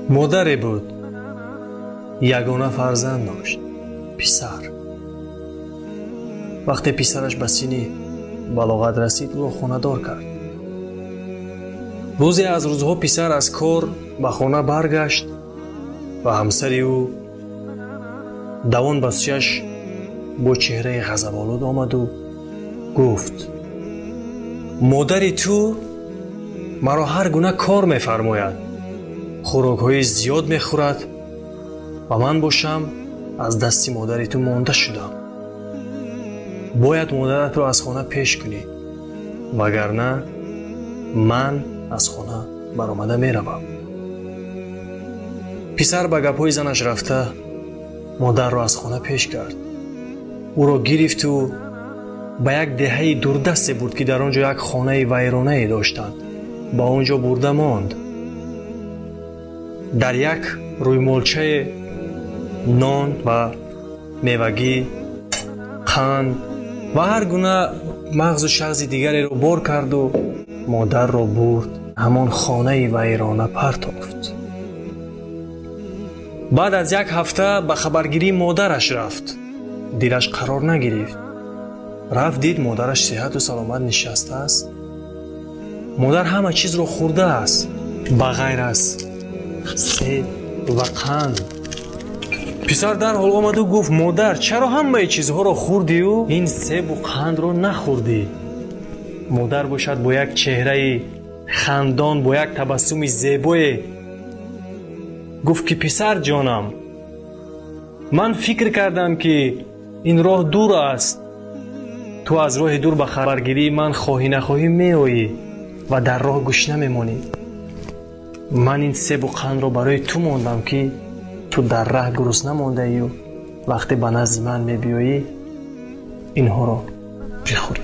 Модаре буд, ягона фарзанд дошт, писар. Вақте писараш ба синни балоғат расид, ӯро хонадор кард. Рӯзе аз рӯзҳо писар аз кор ба хона баргашт ва ҳамсари ӯ давон ба сӯяш бо чеҳраи ғазаболуд омаду гуфт: «Модари ту маро ҳар гуна кор мефармояд, хӯрокҳои зиёд мехӯрад ва ман бошам аз дасти модари ту монда шудам. Бояд модаратро аз хона пеш кунӣ, вагарна ман аз хона баромада меравам». Писар ба гапҳои занаш рафта, модарро аз хона пеш кард. Ӯро гирифту ба як деҳаи дурдасте бурд, ки дар он ҷо як хонаи вайронае доштанд. Ба он ҷо бурда монд. Дар як рӯймолчае нон ва мевагӣ, қанд ва ҳар гуна мағзу шағзи дигареро бор карду модарро бурд, ҳамон хонаи вайрона партофт. Баъд аз як ҳафта ба хабаргирии модараш рафт. Дилаш қарор нагирифт. Рафт, дид, модараш сиҳату саломат нишастааст. Модар ҳама чизро хӯрдааст, ба ғайр аз себ ва қанд. Писар дарҳол омаду гуфт: «Модар, чаро ҳамаи чизҳоро хӯрдию ин себу қандро нахӯрдӣ?» Модар бошад, бо як чеҳраи хандон, бо як табассуми зебое гуфт, ки: «Писар ҷонам, ман фикр кардам, ки ин роҳ дур аст, ту аз роҳи дур ба хабаргирии ман хоҳӣ нахоҳӣ меоӣ ва дар роҳ гушна мемонӣ. Ман ин себу қандро барои ту мондам, ки ту дар раҳ гурусна мондаию вақте ба назди ман мебиёӣ, инҳоро бихӯрӣ».